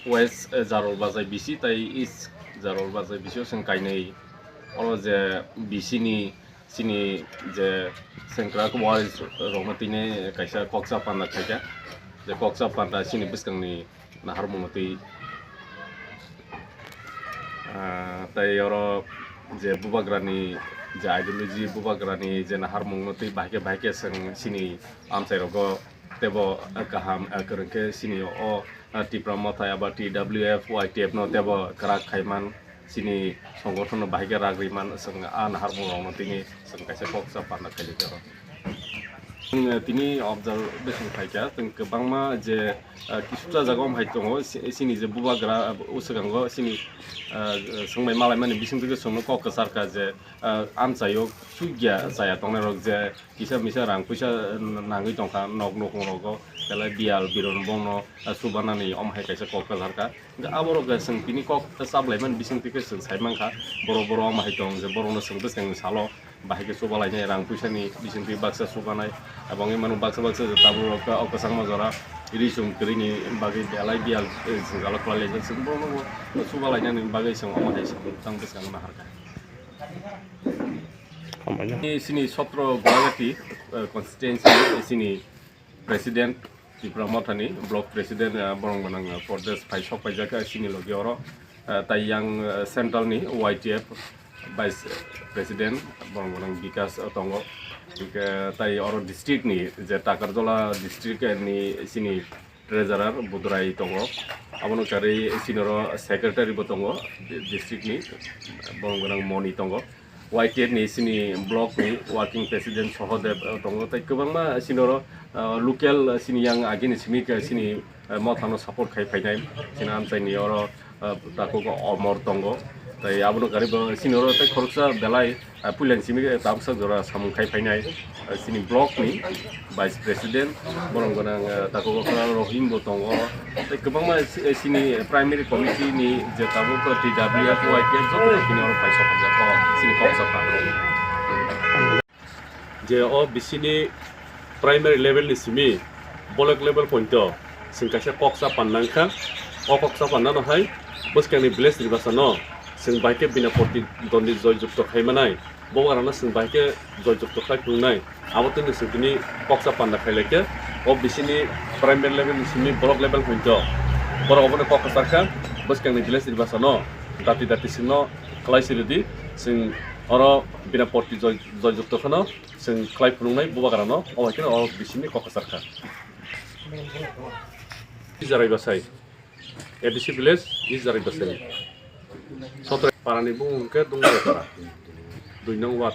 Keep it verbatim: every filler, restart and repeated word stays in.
West, eh, Jarol Bazai B C tai East Jarol Bazai B C o chwng kainwi. Oro je B C ni chini je sengkrak waris rokno tini kaisa koksa panda khaikha. Je koksa panda chini bwskangni naharmungno twi, ah, tai oro je bubagrani je ideology, bubagrani je naharmungno twi bahai khe bahai khe chwng chini amchairogo teibo kaham, ah, kwrwng khe chini o, ah, Tipra Motha eba T W F, Y T F no teibo kwrak khaiman, chini songothono bahai khe rak riman, chwng a naharmungrokno tini chwng kaisa koksa panda khailai khe oro. Chwng, eh, tini observation khaikha, chwng kwbangma je, ah, kisucha jaga om hai tongo, si-, chini je bubagra, ah, o swkango chini, ah, swngbai malaimani bisingtwi chwngno kok kwcharkha je, ah, amchaio sugya chaya tongnairok je, kisa misa rang puisa nangwi tongkha nok nukhung rogo, belai biyal biron bongno subanani omo hai kaisa kok kwcharkha. Hwnkhe aborok khe chwng tini kok chaplaimani bisingtwi khe chwng saimankha, borok borok omo hai tong je borokno chwng bwskangni salo bahai khe chubalainai, rang puisani bisingtwi baksa chubanai, abo wngwi mano baksa baksa je tabuk rok o kwchangma jora ri chum kwrwini bagwi belai biyal, eh, jwngjalo kwlailaijak, chwng borokno chubalainani bagwi chwng omo hai chwng tang bwskango naharkha. Hambaino. Chini sotro Guwahati, eh, constituency chini president, Tipra Mothani block president, eh, borong gwnang, eh, Pradesh phai sok paijak, eh, chini logi oro, eh, tai yang, eh, central ni Y T F vice president, borong gwnang Bikas, eh, tongo. Hingke tai oro district ni je Takarjala district, eh, ni chini treasurer Budrai tongo, abono karwi sinoro secretary bo tongo district ni, borong gwnang Moni tongo, Y T F ni sini block ni working president Sohodev, eh, tongo, tei kwbangma sinoro, eh, local sini yang agini simi khe sini, eh, mothano support khai phainai, sini amchaini oro, eh, takhuk Omor tongo, tei abono karwi bo sinoro tei khoroksa belai, eh, puilani simi khe tabuksa jora samung khai phainai, eh, sini block ni vice president, borong gwnang, eh, takhuk okra Rohim bo tongo, tei kwbangma si-, eh, sini primary committee ni je tabuk T W F, Y T F joto sini oro paisa paijak o sini koksa pha. Je o bisini primary level ni simi block level pointo chwng kaisa koksa panna wngkha. O koksa pannano hai bwskangni village ni bwsano chwng bai khe bina proti donni joy jukto khai manai, bo barano chwng bai khe joy jukto khai phunuknai. Abo twino chwng tini koksa panda khai lai khe o bisini primary level ni simi block level pointo borok obono kok kwchar kha, bwskangni village ni bwsano dati dati chwngno khlai siridi, chwng oro bina proti joy joy jukto kheno chwng khlai phunuknai bubagrano, obo hai kheno o bisini kok kwchar kha. Jarai Basai, A D C village, East Jarai Basai. Sotro parani bumung hwnkhe Dungbai para, dui nong ward.